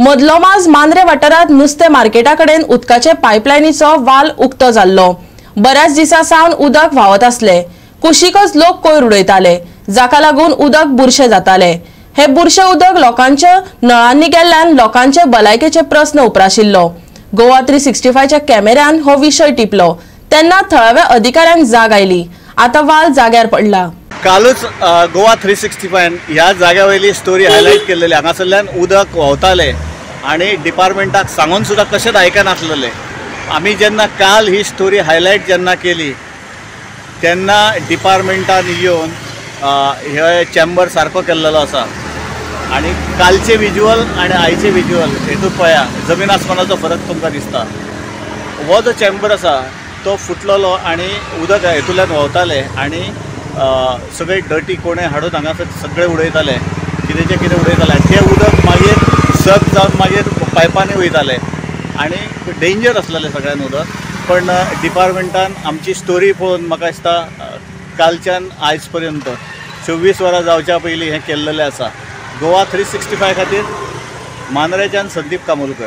मदलोमाज मांद्रे वाठारांत नुस्तें मार्केटा कडेन उदकाचे पायपलायनीचो वाल उक्तो जाल्लो. बऱ्याच दिसां सावन उदक व्हांवत आसले. कुशीकच लोक कोयर उडयताले, जाका लागून उदक बुरशें जाताले. हे बुरशें उदक लोकांच्या नळांनी गेल्ल्यान लोकांचे भलायकेचे प्रस्न उप्राशिल्लो. गोवा 365च्या कॅमेऱ्यान हो विशय टिपलो तेन्ना थळाव्या अधिकाऱ्यांक जाग आयली. आतां वाल जाग्यार पडला. कालूच गोवा 365 ह्या जाग्या वयली स्टोरी हायलायट केल्लेली. हांगासरल्यान उदक व्हांवतालें आनी डिपार्टमेंटाक सांगून सुद्दां कशेंच आयकनासलेले. आमी जेन्ना काल ही स्टोरी हायलायट जेन्ना केली तेन्ना डिपार्टमेंटान येवन हे चॅम्बर सारको केल्लेलो आसा आनी कालचे विज्युअल आनी आयचे विज्युअल हेतून पळया जमीन आसमानाचो फरक तुमकां दिसता. हो जो चॅम्बर आसा तो फुटलेलो आनी उदक हेतूंतल्यान व्हांवतालें आनी सगळे डर्टी कोणे हाडून हांगासर सगळे उडयताले, कितेंचें कितें उडयताले. तें उदक मागीर सक जावन मागीर पायपांनी वयतालें आनी डेंजर आसलेलें सगळ्यान उदक. पण डिपार्टमेंटान आमची स्टोरी पळोवन म्हाका दिसता कालच्यान आयज पर्यंत 24 वरां जावच्या पयलीं हें केल्लेलें आसा. गोवा 365 खातीर मांद्रेच्यान संदीप कामोलकर.